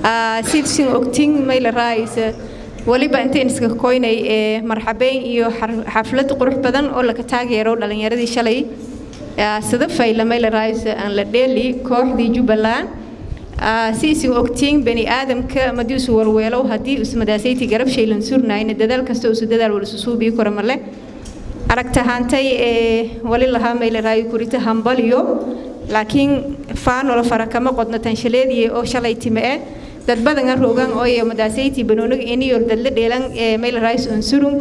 Sidsin ogtin, mayla raaysa waliba intayn iska koynay ee marxabeyn iyo xaflad qurux badan oo laka taageero dhalinyaradii shalay sida fayla, mayla raaysa, aan la dheeli kooxdii Jubbaland. Si isin ogtiin, bani aadamka madii isu warweelow, haddii ismadaasaytii garab shaylan surnayna, dadaal kasta isu dadaal wal isu suubii karo male. Aragtahaantay ee wali lahaa, mayla raayo, kurita hambaliyo, laakiin faanola fara kama qodno. Tanshaleediye oo shalay time eh dad badan a roogan oo iyo madaasaytii banooniga iniyo dadla dheelan ee mayla raayis unsurun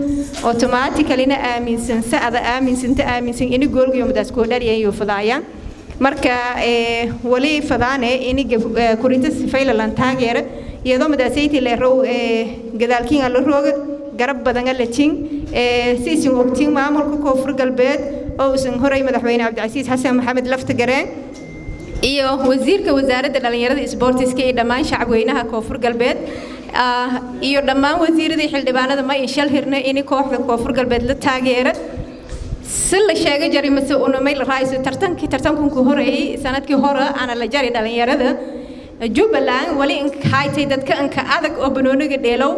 automatically-na aaminsan sa'ada aaminsanta aaminsan ini goolgiyo madaas koo dhaliyan iyo fadaayaan. Marka ee wali fadaane ini kurita sifaylalan taageera, iyadoo madaasaytii leerow ee gadaalkiin la rooga garab badan la tin ee. Si isin ogtiin, maamulka Koonfur Galbeed oo usan horay Madaxweyne Cabdicasiis Xasan Maxamed Lafta Gareen iyo wasiirka wasaaradda dhalinyarada isboortiska iyo dhammaan shacabweynaha Koonfur Galbeed iyo dhammaan wasiiradii xildhibaanada ma inshal hirna in kooxda Koonfur Galbeed la taageera. Si la sheegay jari mase una may la raayso tartankii tartankunku horeeyay sanadkii hore ana la jari dhalinyarada Jubbaland, wali haytay dadka inka adag oo banooniga dheelow.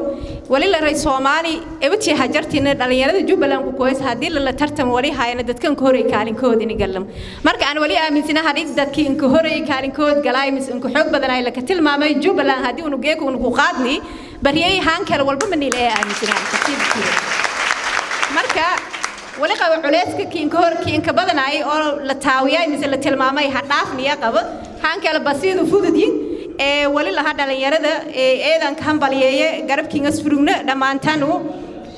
Wali la ray Soomaali ebadtii hajartiina dhalinyarada Jubbaland ku koys haddii lala tartamo, wali hayana dadka inka horey kaalinkood ini galam. Marka aan wali aaminsana haddii dadkii inka horey kaalinkood galaay mise inka xoog badan ay laka tilmaamay Jubbaland, haddii unu geeka unu ku qaadni bariyay haan kale walba maniil ee aaminsanaa. Marka wali qaba culeyska kiinka hor kiinka badanay oo la taawiyay mise la tilmaamay ha dhaafniya qaba, haan kale basiidu fududyin. Ee wali laha dhalinyarada ee eedanka hambalyeeye garabkiingas furugna dhammaantanu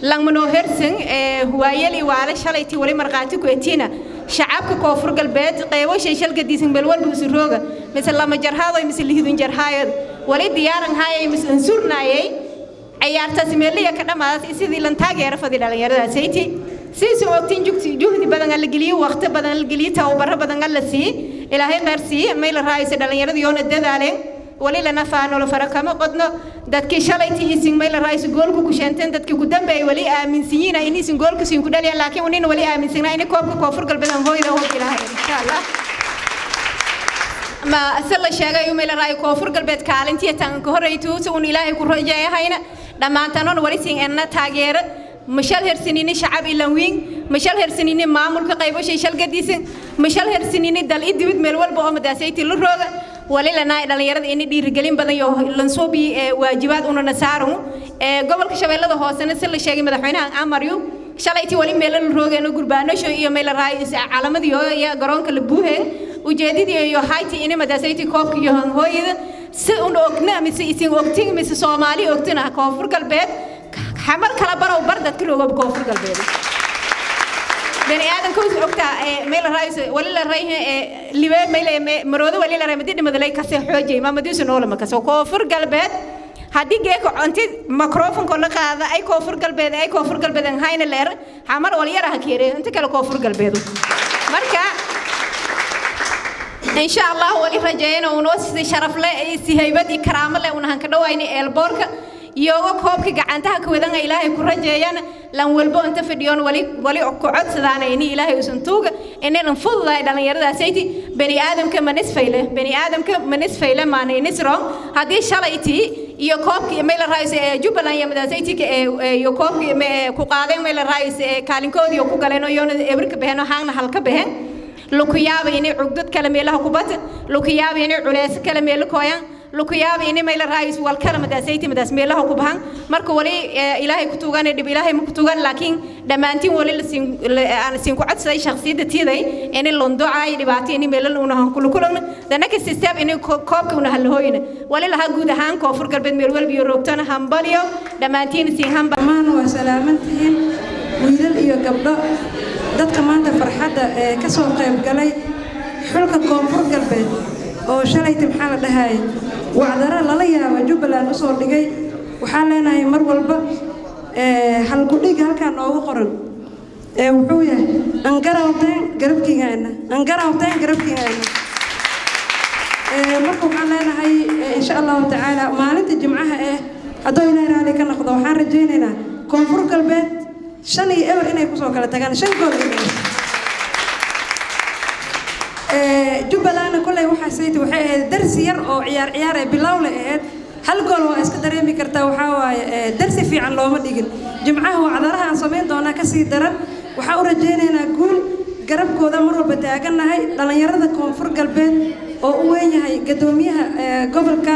langmanoo hersan ee waayeli waale shalayti wali markhaati ku etiina shacabka Koonfur Galbeed qeybo shay shalgadiisan meel walba isu rooga, mise lama jarhaadoy mise lihidun jarhaayod, wali diyaaran haayay mise ansurnaayay ciyaartaasi meeliya ka dhammaadaas sidii lan taageero fadi dhalinyaradaashayti. Siisan ogtiin, juhdi badan la geliyey, waqti badan la geliyey, tababaro badan la siiyey. Ilaahay khayr siiye, may la raaysa dhalinyarada yoona dadaaleen. Wali lana faanolo fara kama qodno. Dadkii shalaytii isin, may la raaysa, goolku ku sheenteen, dadkii ku dambeeyay wali aaminsanyiina in isin goolka siin ku dhaliyaan, laakiin unina wali aaminsanaa in koobka Koonfur Galbeed aan hooyda hoog Ilaahay, insha Allah. Ma se la sheegay, may la raayo, Koonfur Galbeed kaalintii tan ka horeytuu si un Ilaahay ku rajeeyahayna dhammaantanon wali siin enna taageero. Mashal hersinini shacab ilan wiin, mashal hersinini maamulka qaybo shay shalgadiisan, mashal hersinini dal i dibid meel walba oo madaasaytii la rooga. Wali lanaa dhalinyarada ini dhiirigelin badan iyo lansuubi waajibaad unana saaran. Ee gobolka Shabeellada Hoosena, si la sheegay, madaxweynaha amaryu shalaytii wali meelo la roogeeno gurbaanasho iyo meel la raayo calamadii iyo garoonka la buuheen ujeedadii iyo hayti ini madaasaytii koobka iyo hooyada. Si un ogna mise isin ogtin mise Soomaali ogtina, Koonfur Galbeed xamar kala barow bar dadka rooga Koonfur Galbeed bani aadamka us ogtaa meel la raayso wali la raayay ee libe meel maroodo wali la raay madi dhimadalay kasee xoojay ma madiisu noolama kasoo. Koonfur Galbeed haddii geeko inti microfonka la qaada ay Koonfur Galbeed ay Koonfur Galbeed aan hayna leer xamar wal yara ha keere inta kale Koonfur Galbeedu. Marka insha Allah wali rajeeyana unoo si sharaf leh, si haybad iyo karaamo leh unahan ka dhawayna eelboorka iyagoo koobka gacantaha ka wadanga Ilaahay ku rajeeyana. Lan walbo inta fadhiyoon wali ku codsadaana ini Ilaahay usan tuuga inaynan fududahay dhallinyaradaasayti. Bani aadamka manisfayle, bani aadamka manisfayle maana inisrong. Haddii shalaytii iyo koobkii meel la raayso ee Jubbaland iyo madaasaytii iyo koobkii ku qaadeen, meel la raayso ee kaalinkoodii ku galeen oo yoona ebrka baheen oo haangna halka baheen, laku yaaba inay cugdad kale meelaha ku bata, laku yaaba inay culeys kale meelo kooyaan, laku yaaba inay meel raayis wal kale madaasaytii madaas meelaha ku bahan. Marka wali Ilaahay ku tuugan dhib Ilaahay ma ku tuugan, laakiin dhammaantiin wali la siin aan siin ku codsaday shakhsiyadda tiiday inay londocaay dhibaato inay meelo una kula kulagna dana ka step inay koobka una halhooyna. Wali laha guud ahaan Koonfur Galbeed meel walba iyo roogtana hambaliyo dhammaantiin siin hamba. Dhammaan waa salaamantihiin, wiilal iyo gabdho, dadka maanta farxadda ee ka soo qayb galay xulka Koonfur Galbeed oo shalayta, maxaa la dhahayay, wacdaro lala yaaba Jubbaland usoo dhigay. Waxaan leenahay mar walba halkudhiga halkaa noogu qoran ee wuxuu yahay angarawteen garabkiigaana, angarawteen garabkiigaana. Marka waxaan leenahay, insha Allahu tacaala, maalinta Jimcaha eh hadduu Ilaahay raali ka noqdo, waxaan rajaynaynaa Koonfur Galbeed 5-0 inay kusoo kala tagaan, shan gool inay. Jubbalandna kolley waxaa sayta waxay ahayd darsi yar oo ciyaar ciyaar ee bilowle ahayd. Hal gool waa iska dareemi kartaa, waxaa waaye darsi fiican looma dhigin. Jimcaha wacdaraha aan samayn doonaa kasii daran. Waxaan u rajaynaynaa guul, garabkooda mar walba taagannahay. Dhallinyarada Koonfur Galbeed oo u weyn yahay gadoomiyaha gobolka,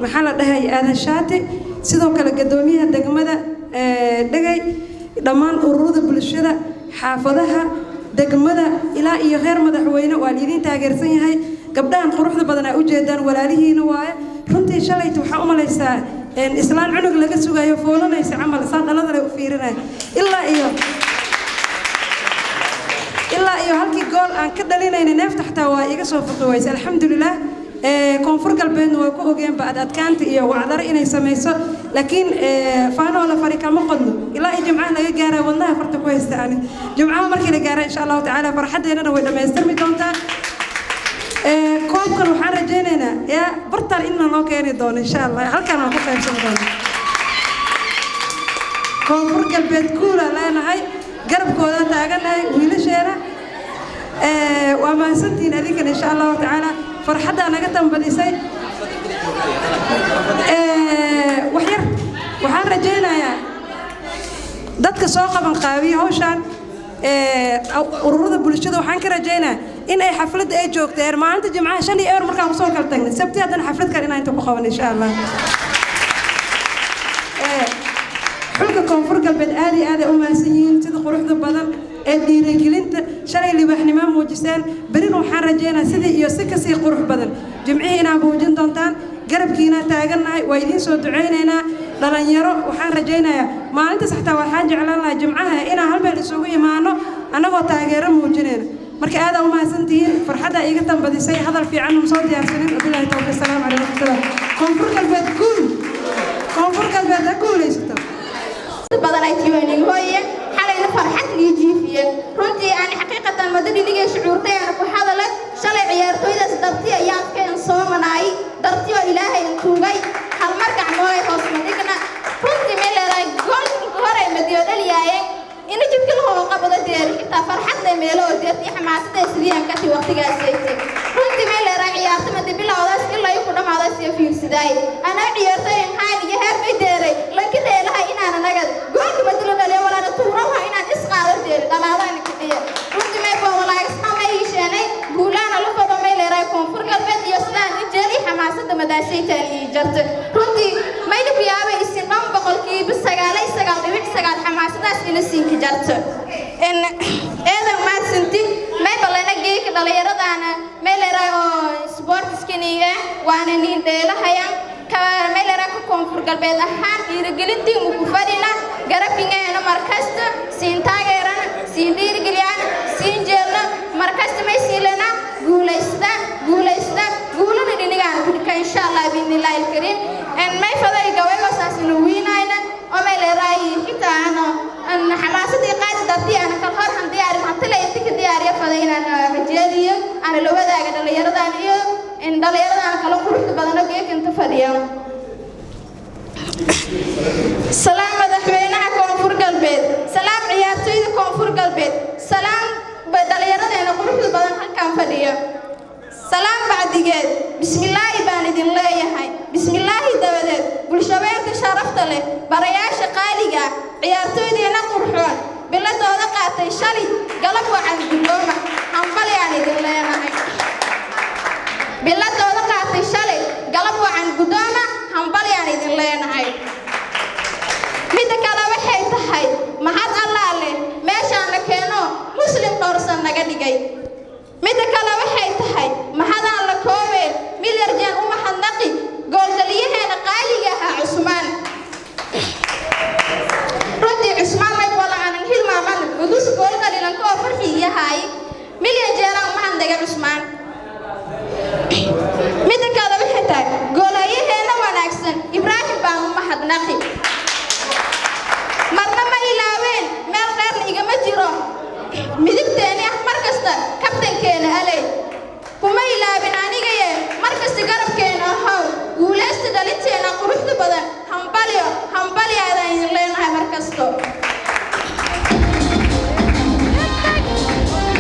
maxaa la dhahay, Aadan Shaati, sidoo kale gadoomiyaha degmada Dhegay, dhammaan ururada bulshada xaafadaha degmada ilaa iyo reer madaxweyne, waa liidiin taageersan yahay. Gabdhahan quruxda badan aa ujeedaan walaalihiina waaye. Runtii shalayta waxaa u malaysaa islaan cunug laga sugayo foolanaysa camal, saan dhaladale u fiirinaya ilaa iyo halkii gool aan ka dhalinayna, neefta xataa waa iga soo foqi wayse. Alxamdulilah, Koonfur Galbeedna waa ku ogeenba ad adkaanta iyo wacdaro inay samayso, laakiin faanoo la fari kama qodno. Ilaa iyo jimcaha laga gaara wadnaha farta ku haysta ani. Jimcaha markii la gaara, insha Allahu tacaala, farxadeennana way dhammaystirmi doontaa. Koobkan waxaan rajaynaynaa yaa bartaan inna loo keeni doono, insha Allah, halkaan waan ku qaybsan doono. Koonfur Galbeed kuula leenahay, garabkooda taagannahay wiilasheena. Waa mahadsantihiin adinkan, insha Allahu tacaala. Farxaddaa naga tambadisay. Wax yar waxaan rajaynayaa dadka soo qaban qaabiya hawshaan, ururada bulshada, waxaan ka rajaynayaa in ay xafladda ay joogteen maalinta Jimcaha 5-0 markaan kusoo kala tagnay. Sabti haddana xaflad kale inaan inta ku qaban, insha Allah. Xulka Koonfur Galbeed aad iyo aad ay u mahadsan yihiin sida quruxda badan ee dhiirigelinta shalay libaaxnimo muujiseen. Berina waxaan rajaynaa sidii iyo si kasii qurux badan jimcihii inaa muujin doontaan. Garabkiinaa taagannahay, waa idiin soo ducaynaynaa. Dhalinyaro, waxaan rajaynayaa maalintaas xataa waxaan jeclaan lahaa jimcaha inaan hal meel isugu imaano annagoo taageero muujinayna. Marka aad aa u mahadsantihiin, farxaddaa iiga tambadisay, hadal fiican uma soo diyaarsanin. Wabilaahi tawfiiq, asalaamu calaykum waraxmatullah. Koonfur Galbeed guul! Koonfur Galbeed ha guulaysato! Badan ay tiyooniga hooye xalayna farxad lii jiifiyeen. Runtii aan xaqiiqatan madadhinigay shucuurtay aan ku hadalay shalay ciyaartooydaas darti ayaadka en soomanaay, darti oo Ilaahay en tuugay hal mar gacmoolay hoos ma dhigna. Runtii may leedahay goolka hore madiyo dhaliyaayeen ina jidka lahoo qabado deeri xitaa farxad leh meelo oo deertii xamaasadda sidii aan kasi waqtigaasaytay. Runtii may leedahay ciyaarta madi bilowdaas ilaa ku dhammaadaas iyo fiirsidaay anaa ciyaartooy hayn iyo heer may deeray lanka dheelahay inaan anaga goolka madula dhaliyo walaana tuuraha inaan isqaado deeri dhalaadaan kiciya. Runtii may boowalaagisma may iisheenay guulaana la fado. May leedahay Koonfur Galbeed iyo sidaan ijeeli xamaasadda madaasaytaan ii jarta. Runtii mayna ku yaabay isin dhan 99.99% xamaasadaas ina siinka jarta. Eedan mahadsanti. May balena geeka dhallinyaradaana may leedahay oo sportiskani waana niin dheelahayaan. May leedahay ka Koonfur Galbeed ahaan dhiirigelintii muku fadhina, garabkingeena markasta siin taageerana, siin dhiirigeliyana, siin jeelna markasta. May siilena guulaysda, guulaysda, guulana dhinigaan kudhika, insha Allah, biidnillaahi alkariim. May faday gawaygosaas inu wiinayna oo may leedahay xitaa ano xamaasadii qaadi dartii ana kal hor han diyaarin hantila inta ka diyaariya faday inaan rajeediyo ana la wadaaga dhallinyaradan iyo in dhallinyaradan kala quruxda badano geekinta fadhiyo. Salaam madaxweynaha Koonfur Galbeed, salaam ciyaartoyda Koonfur Galbeed, salaam dhallinyaradeena quruxda badan halkan fadhiyo. Salaam bacdigeed, bismillaahi baan idin leeyahay. Bismillaahi dabadeed, bulshaweynta sharafta leh, barayaasha qaaliga ah, ciyaartoydeenna qurxoon biladooda qaatay shalay galab wacan, guddooma, hambali aan idin leenahay. Biladooda qaatay shalay galab wacan, guddooma, hambali aan idin leenahay. Midda kale waxay tahay mahad Allaa leh meeshaana keeno muslim dhowrsan naga dhigay. Midda kale waxay tahay mahadaan la koobeen milyarjeen u mahadnaqi gooldaliyaheena qaaliga ahaa Cusmaan. Runtii Cusmaan may wala aanan hilmaaman udus gooldalilanka oo farxi iyahaay, milyan jeeraan umahadnaga Cusmaan. Midda kale waxay tahay goolayaheena wanaagsan Ibraahim baan u mahadnaqi. Marna ma ilaaween, meel dheerna igama jiro midigteeni ah mar kasta kabtankeena Aley kuma ilaabin anigaye, mar kasta garabkeena ahow. Guulaysta dhalinteena quruxda badan, hambalyo, hambalyo aadaan idin leenahay mar kasto.